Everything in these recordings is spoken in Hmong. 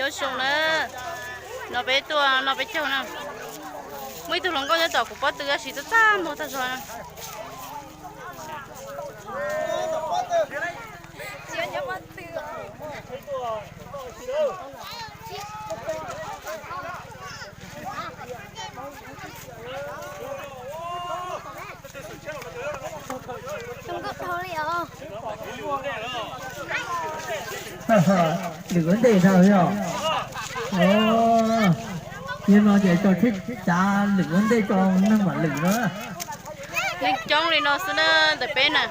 Zoo na, no peb tuaj no peb caug na. Muaj ib tug hluas nkauj nyob tom kuv pob tw tab sis txaj txaj muag tag zog na. Lwm ua ntej ntag yog. Yog no ces tso tsheb tsav lwm ua ntej tso neeg mam lwm no. Neeg coob li no xwb na, ntawm peb na,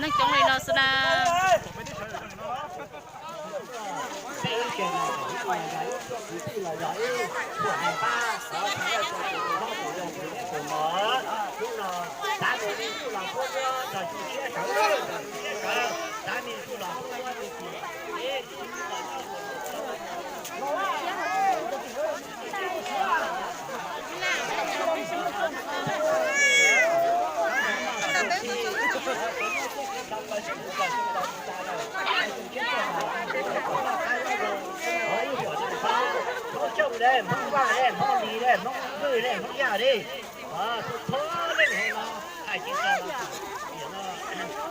neeg coob li no xwb na. Hmoob Xyooj, Hmoob Vaj, Hmoob Vwj, Hmoob Yaj, txhua txhua leej hais no, hais tsis tau,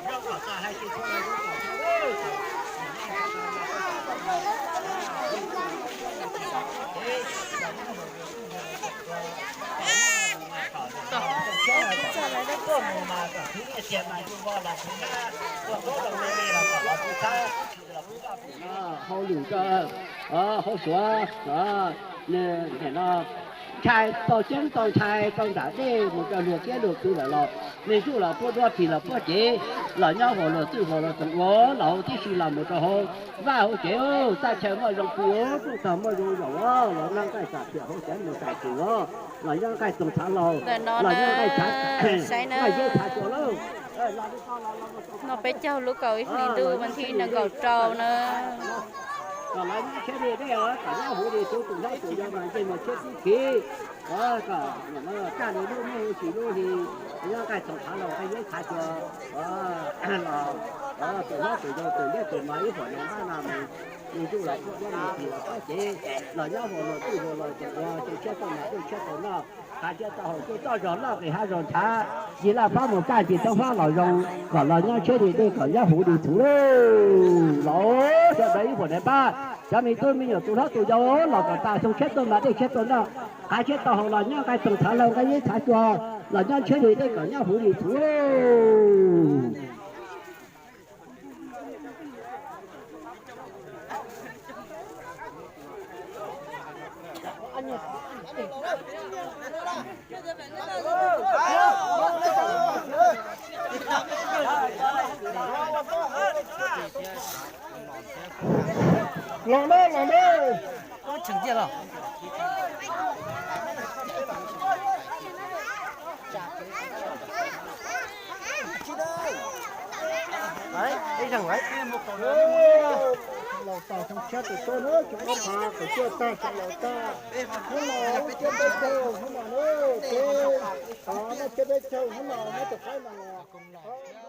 zaub kom txog hais tsis tau, zaub kom txog. Hauj lwm rau hauv Suav, nws nim no ntshai tau ceeb tau ntshai rau nram dej mus rau luag kiab luag khw lawm los, me ntsuj los puab duab, phis los puab cev, los nyob huam luag twj huam luag toom ua los hauv tib si los mus rau hauv vaj hauv tsev, txaj chaw muaj zoo pw, rooj tog muaj zoo zaum, los nyob nqaij xam phiam hauv tsev mus xam kws, los nyob nqaij txoos txhav laug, los nyob nqaij txhav, nqaij yeb txhav xyuas lauj. No peb caug lub kaum ib hlis ntuj vas thib nees nkaum rau na. Kom lawv nyob tshiab li dej os, kom nyob huv li txhuv, tus hlob tus yau mas ntsej muag tshiab tib si. Kom kaj li lub hnub hu sis lub hli, nyob nqaij txoos txhav laug, nqaij yeb txhav xyuas, los tus hlob tus yau tus liab tus mos ib huam niam npab no mas, me ntsuj los puab duab, me phis los puab cev, los nyob huam luag twj huam luag toom ua, tshiab tau mas dej tshiab tau noj, hav tshiab tau haus, tshiab tau zog loj qis hav zog ntshav, yig laj fab mus kaj, yig tau fab los zoo, kom los nyob tshiab li dej, kom nyob huv li txhuv lauj. Los sawv daws ib huam niam npab, cov me tub me nyuam tus hlob tus yau los kom tas xyoo tshiab tau mas dej tshiab tau noj, hav tshiab tau haus, los nyob nqaij txoos txhav laug, nqaij yeb txhav xyuas, los nyob tshiab li dej, kom nyob huv li txhuv lauj. Los na, los na. Laus tas xyoo tshiab tus tuaj na, xyoo ob phav kaum cuaj tag, xyoo laus tag. Hnub no thiab peb caug, hnub no na, peb, muab thiab peb caug, hnub no muab tus qaib no los.